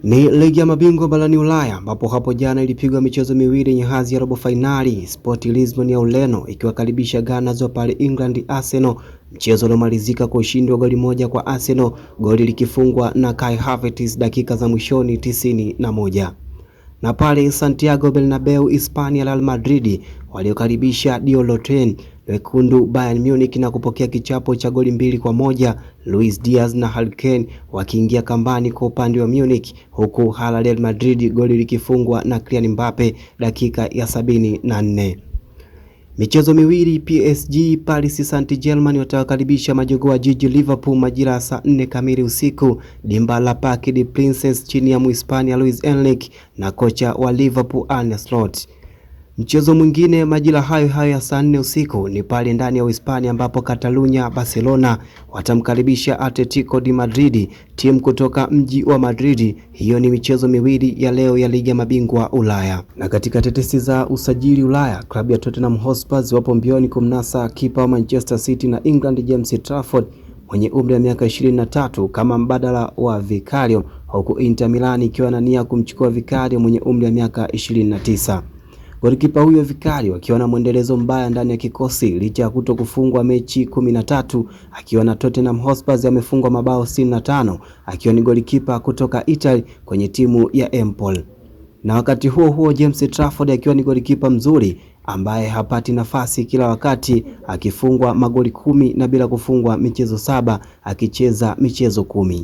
Ni ligi ya mabingwa barani Ulaya ambapo hapo jana ilipigwa michezo miwili yenye hadhi ya robo fainali, Sport Lisbon ya Ureno ikiwakaribisha Gunners wa pale England Arsenal, mchezo uliomalizika kwa ushindi wa goli moja kwa Arsenal, goli likifungwa na Kai Havertz dakika za mwishoni 91. Na pale Santiago Bernabeu Hispania, Real Madrid waliokaribisha Die wekundu Bayern Munich na kupokea kichapo cha goli 2-1, Luis Diaz na Harry Kane wakiingia kambani kwa upande wa Munich, huku hala Real Madrid goli likifungwa na Kylian Mbappe dakika ya 74. Michezo miwili PSG Paris Saint-Germain watawakaribisha majogoo wa jiji Liverpool majira ya saa 4 kamili usiku dimba la Parc des Princes chini ya Muhispania Luis Enrique na kocha wa Liverpool Arne Slot. Mchezo mwingine majira hayo hayo ya saa 4 usiku ni pale ndani ya Uhispania ambapo Catalunya Barcelona watamkaribisha Atletico de Madrid, timu kutoka mji wa Madrid. Hiyo ni michezo miwili ya leo ya ligi ya mabingwa Ulaya. Na katika tetesi za usajili Ulaya, klabu ya Tottenham Hotspur wapo mbioni kumnasa kipa wa Manchester City na England James Trafford mwenye umri wa miaka 23 kama mbadala wa Vicario, huku Inter Milan ikiwa na nia kumchukua Vicario mwenye umri wa miaka 29. Golikipa huyo Vikali wakiwa na mwendelezo mbaya ndani ya kikosi licha ya kuto kufungwa mechi 13 akiwa na Tottenham Hotspur amefungwa mabao 65 akiwa ni golikipa kutoka Italy kwenye timu ya Empoli. Na wakati huo huo James Trafford akiwa ni golikipa mzuri ambaye hapati nafasi kila wakati akifungwa magoli 10 na bila kufungwa michezo 7 akicheza michezo 10.